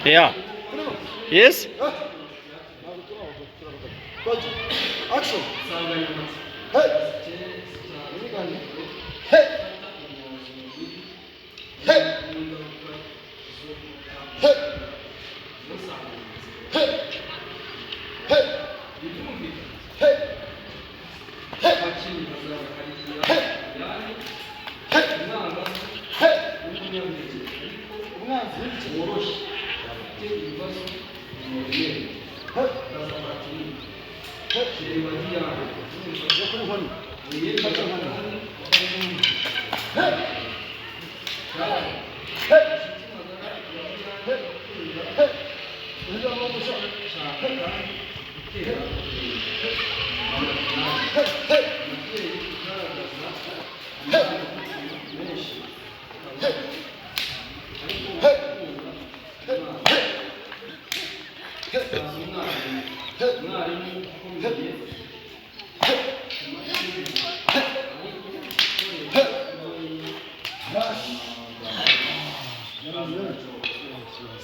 Yeah. Yes. Action. Hey. Hey. Hey. Hey. Hey. Hey. Hey. Hey. Hey. Hey. Hey. Umwanzi woroshye afite ibibazo bimuremereye Hey. akaza Patrick Hey. Kireba Diane Yo kuri nkoni. wiyemera Fata inkoni. kandi Hey. Hey. Hey. Hey. shaka kandi utera Hey. Hey. umubyeyi ugaragaza amarangamutima menshi Hey. ariko Hey. ukunda Hey. umwana Hey. Hey. aza umwarimu Hey. umwarimu ukomeye Hey. mu mashuri Hey. ariko Hey. ukoresha urwenya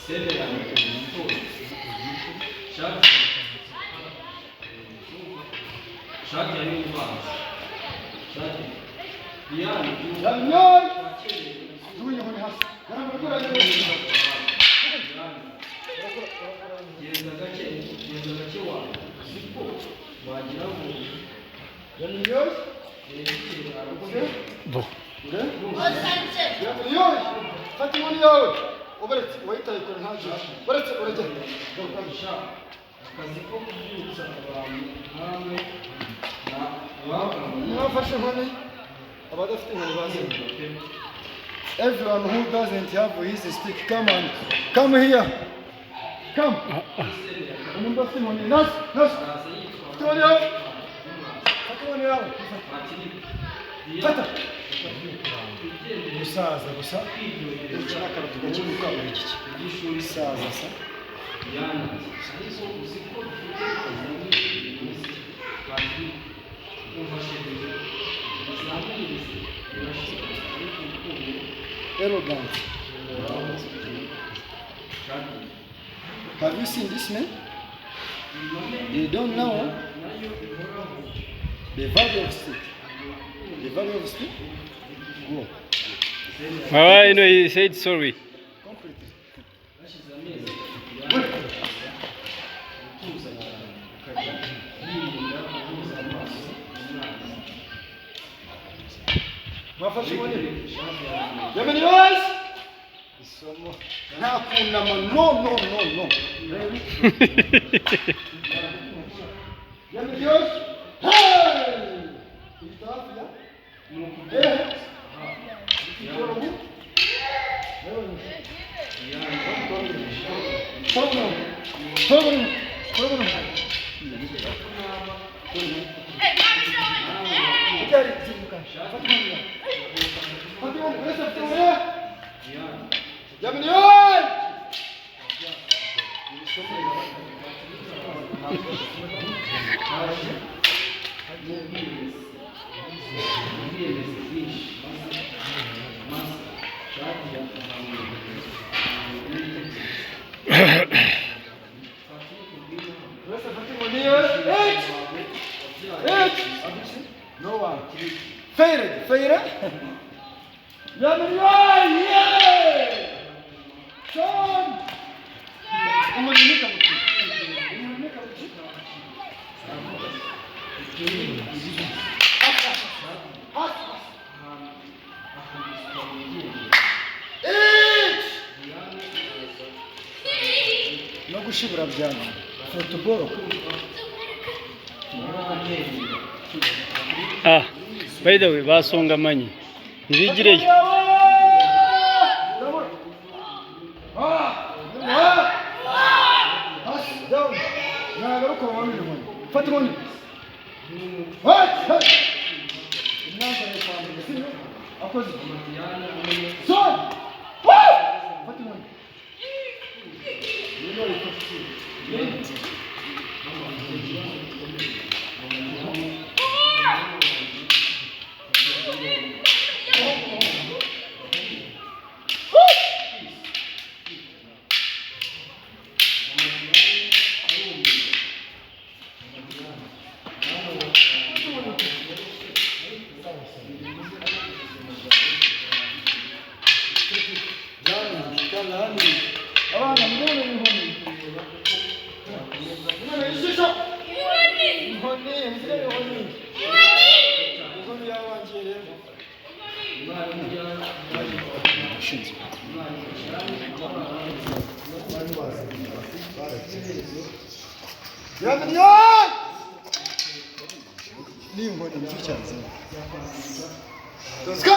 Semerano shati shati yari uvanze shati Diane Yamnyoy. Jugunya inkoni hasi. Diane genza gake genza gake wa uziko wagira ngo Yamnyoy. yerekere arakoze Bo. Yamnyoy. Fata inkoni yawe. Ubaretse wayitaye kure ntaje. Baretse uragenda. sha akazi ko kubyutsa abantu nkamwe na wakamwe Mwafashe inkoni. Abadafite inkoni baze. Everyone who doesn't have his stick, come on. Come here. Come. Umuntu afite inkoni. Nasi, nasi. araza yitwa Fata inkoni yawe. Fata inkoni yawe. Patrick Fata. Diane Gusaza gusa. kwiryohereza Iki n'akaratu gakemuka uri iki. iby'ishuri Gusaza sa. Diane ariko uzi ko dufite akazi muri Patrick umva chérie ibizamini birashira ariko urukundo Arrogant. ruhoraho Shadi Have you seen this man? They don't know nayo ihoraho the value of stick. The value of stick? Go. Ah, no, he said sorry. Completely. Hashize amezi 3 Diane aza gutuza cyane akajya yirinda guhuza amaso n'umwanzi. Mwafashe inkoni. Shadi yaramubwiye Yamini yose. Isomo. Nta kunama. No, no, no, no. Ready? Yamini yose. Hey! Ifite hafi ya? ni ukubyutsa Eh. Diane Diane Torobona. Torobona. Torobona. Icyari kimuka. Fata inkoni yawe. Fata inkoni. Wese afite inkoni ye? Diane Yamini yose. Haje n'ubwiyemezi ubwiyemezi bwinshi maze maze Shadi akamwegera n'ibitekerezo Patrick ngwino Wese afite inkoni ye. Eight. Eight. No one. Failed. Failed. Yamini yose. Yeah. Son. Inkoni nikamuki. Inkoni nikamuki. Hasi. Ahantu wigendera. Eight. Diane araza No gushibura byane. Football. murampembera. Ah, by the way, basonga amanyi. Ntibigireyo. Hasi, down. Nagaruka wamanura inkoni. Fata inkoni. Hey, hey. Imyambarire kwa mbere, sibyo? Akoze iki? Diane amenye Son! Woo! Fata inkoni. Niyo ifata. Mama afite ikibazo gikomeye mama wanjye Yamiliyoni! Ni inkoni nicyo cyazanye. Let's go!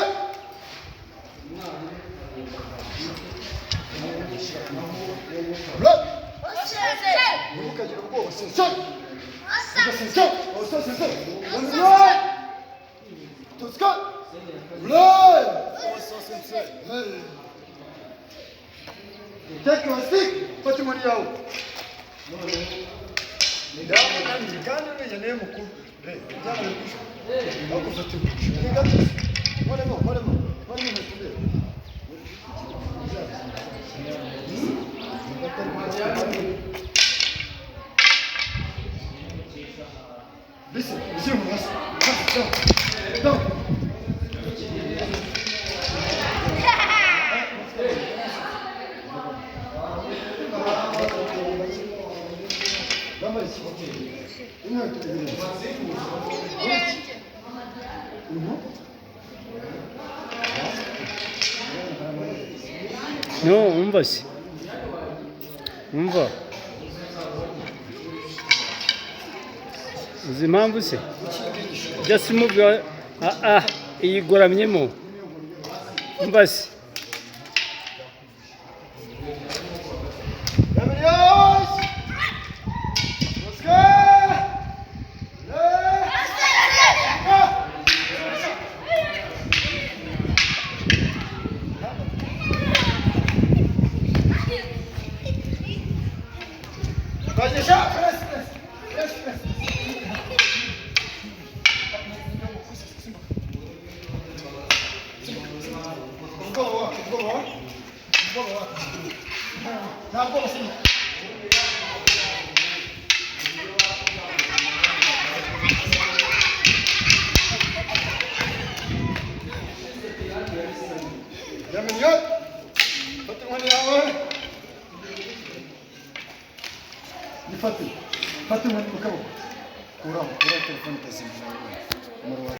Block! Ntimukagire ubwoba, sensei! Sensei! Oh, sensei! Yamiliyoni! Let's go! Block! Hey. Take your stick! Fata inkoni yawe. Ndaho kandi uriya niwe mukuru. Re, byaba bikwishe. Bakufata inkoni. Ni gato. Nkoremo, nkoremo. Nkoremo inkweto ndebe. Listen, bishyire mu hasi. Hasi, down. Down. Yambaye iki? Inkweto ibirenge. Mhm. No, umva se. Umva. Uzi impamvu se? Just move your... Ah, ah, iyigoramyemo. Umva se. Yamiliyoni! Let's go! Let's go! Bajesha, press, press, press, press. Ubwoba wake, ubwoba wake, ubwoba wake. Nta bwoba simba. Yamiliyoni! Fata inkoni yawe. Nifate. Fata inkoni mu kaboko. Kuraho, kuraho telefone itazima. Umuriro wa